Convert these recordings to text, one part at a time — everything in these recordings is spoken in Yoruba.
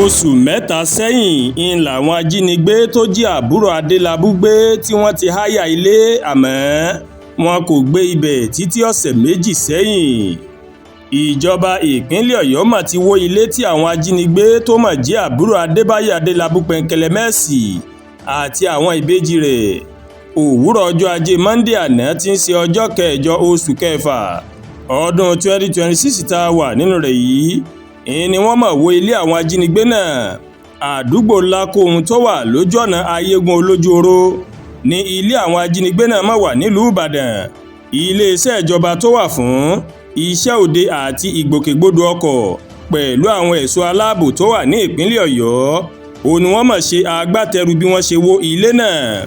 Oṣù 3 sẹ́yìn ń láwọn ajínigbé tó jí àbúrò Adélábù gbé tí wọ́n ti háyà ilé, àmọ́ wọn kò gbé ibẹ̀ títí ọ̀sẹ̀ 2 sẹ́yìn. Ìjọba ìpínlẹ̀ Ọ̀yọ́ mà ti wó ilé tí àwọn ajínigbé tó mà jí àbúrò Adébáyọ̀ Adélábù Pẹ̀ńkẹ́lẹ́mẹ́ẹ̀sì àti àwọn ìbejì rẹ̀. Òwúrọ̀ ọjọ́ Ajé Monde àná tí ń ṣe ọjọ́ kẹjọ oṣù kẹfà ọdún 2026 tá a wà nínú rẹ̀ yìí ni wọ́n mọ̀ wó ilé àwọn ajínigbé náà. Àdúgbò Lákòhun tó wà lójú ọ̀nà Ayégun Olójúoró ní ilé àwọn ajínigbé náà mà wà nílùú Ìbàdàn. Iléeṣẹ́ ìjọba tó wà fún iṣẹ́ òde àti ìgbòkègbodò ọkọ̀ pẹ̀lú àwọn ẹ̀ṣọ́ aláàbò tó wà ní ìpínlẹ̀ Ọ̀yọ́ ó ní wọ́n mọ̀ ṣe agbátẹrù bí wọ́n ṣe wó ilé náà.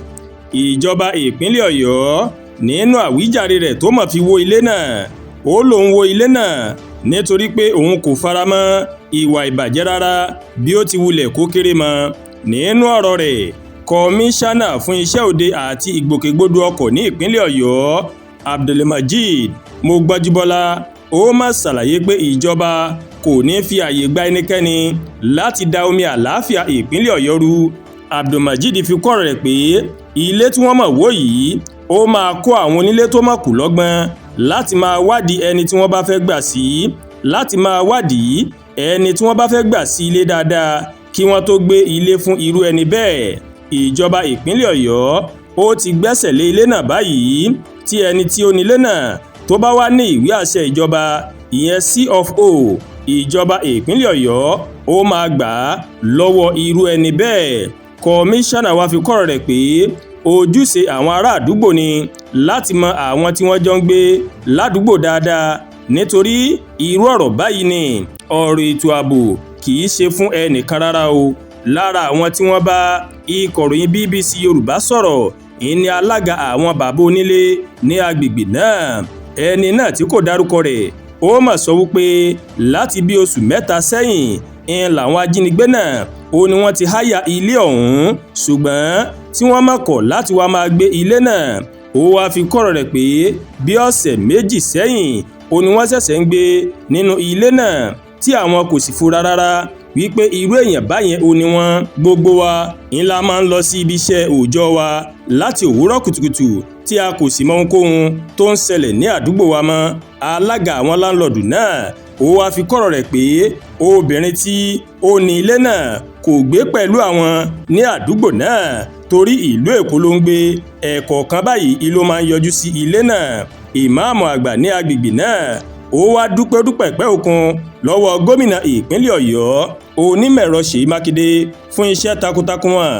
Ìjọba ìpínlẹ̀ Ọ̀yọ́ nínú àwíjàre rẹ̀ tó mọ̀ fi wó ilé náà, ó lóun wó ilé náà nítorí pé òun kò faramọ́ ìwà ìbàjẹ́ rárá bí ó ti wulẹ̀ kó kéré mọ́. Nínú ọ̀rọ̀ rẹ̀, kọmíṣánná fún iṣẹ́ òde àti ìgbòkègbodò ọkọ̀ ní ìpínlẹ̀ Ọ̀yọ́, Abdulmajid Mọ́gbájúbọ́lá, ó mà ṣàlàyé pé ìjọba kò ní fi ààyè gba ẹnikẹ́ni láti da omi àlàáfíà ìpínlẹ̀ Ọ̀yọ́ rú. Abdulmajid fi kún ọ̀rọ̀ rẹ̀ pé ilé tí wọ́n mọ̀ wó yìí ó máa kó àwọn onílé tó mọ̀ kù lọ́gbọ́n láti máa wádìí ẹni tí wọ́n bá fẹ́ gbà sí láti máa wádìí ẹni tí wọ́n bá fẹ́ gbà sí ilé dáadáa kí wọ́n tó gbé ilé fún irú ẹni bẹ́ẹ̀. Ìjọba ìpínlẹ̀ Ọ̀yọ́ ó ti gbẹ́sẹ̀ lé ilé náà báyìí, tí ẹni tí ó nílé náà tó bá wá ní ìwé àṣẹ ìjọba, ìyẹn C of O, ìjọba ìpínlẹ̀ Ọ̀yọ́ ó máa gbà á lọ́wọ́ irú ẹni bẹ́ẹ̀. Kọmíṣánná wa fi kọ́rọ̀ rẹ̀ pé ojúṣe àwọn ará àdúgbò ni láti mọ àwọn tí wọ́n jọ ń gbé ládùúgbò dáadáa, nítorí irú ọ̀rọ̀ báyìí ni ọ̀rọ̀ ètò ààbò kì í ṣe fún ẹnìkan rárá o. Lára àwọn tí wọ́n bá ìkọ̀ròyìn BBC Yorùbá sọ̀rọ̀ ìní alága àwọn bàbá onílé ní agbègbè náà. Ẹni náà tí kò dárúkọ rẹ̀ ó mà sọ wípé láti bí oṣù 3 sẹ́yìn ń làwọn ajínigbé náà ó ní wọ́n ti háyà ilé ọ̀hún, ṣùgbọ́n tí wọ́n má kọ̀ láti wá máa gbé ilé náà. Ó wáá fi kọ́rọ̀ rẹ̀ pé bí ọ̀sẹ̀ 2 sẹ́yìn ó ní wọ́n ṣẹ̀ṣẹ̀ ń gbé nínú ilé náà, tí àwọn kò sì fura rárá wípé irú èèyàn báyẹn ó ní wọ́n. Gbogbo wa ńlá máa ń lọ sí ibi iṣẹ́ òòjọ́ wa láti òwúrọ̀ kùtùkùtù tí a kò sì mọ ohunkóhun tó ń ṣẹlẹ̀ ní àdúgbò wa mọ́. Alága àwọn láńlọ́ọ̀dù náà ó wáá fi kọ́rọ̀ rẹ̀ pé obìnrin tí ó ní ilé náà kò gbé pẹ̀lú àwọn ní àdúgbò náà torí ìlú Èkó ló ń gbé. Ẹ̀ẹ̀kọ̀ọ̀kan báyìí ló máa ń yọjú sí ilé náà. Ìmáàmù àgbà ní agbègbè náà ó wá dúpẹ́ dúpẹ́ pẹ́ òkun lọ́wọ́ gómìnà ìpínlẹ̀ Ọ̀yọ́, onímọ̀ẹ̀rọ Ṣèyí Mákindé, fún iṣẹ́ takuntakun wọn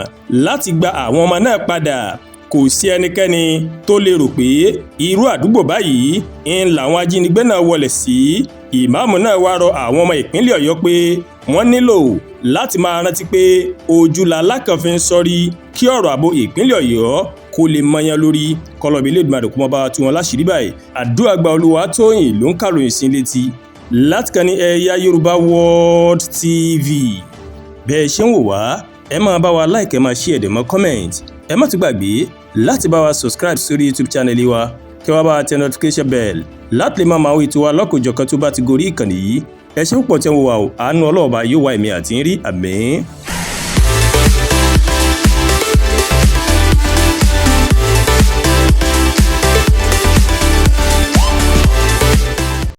láti gba àwọn ọmọ náà padà. Kò sí ẹnikẹ́ni tó lè rò pé irú àdúgbò báyìí ń làwọn ajínigbé náà wọlé sí. Ìmáàmù náà wá rọ àwọn ọmọ ìpínlẹ̀ Ọ̀yọ́ pé wọ́n nílò láti máa rántí pé ojú lalákàn fi ń sọrí kí ọ̀rọ̀ ààbò ìpínlẹ̀ Ọ̀yọ́ kó lè mọyán lórí. Kọlọ́bí Elédùmarè kó mọ́ bá tú wọn láṣìírí báyìí. Àdúrà gba Olúwatóyìn ló ń kàròyìn sí létí láti kàn ní Ẹ̀yà Yorùbá World TV. Bẹ́ẹ̀ ṣe ń wò wá, ẹ máa bá wa like, ẹ máa share, dẹ̀ mọ́ comment. Ẹ má tún gbàgbé láti bá wa subscribe sórí YouTube channel wa, kí wọ́n bá wa tẹ notification bell láti lè máa máa wo ètò wa lọ́kọ̀ọ́jọ̀kan tó bá ti gorí ìkànnì yìí. Ẹ ṣé púpọ̀ tẹ́ ń wò wá o. Àánú ọlọ́ọ̀bá yóò wá èmi àti ń rí. Àmín.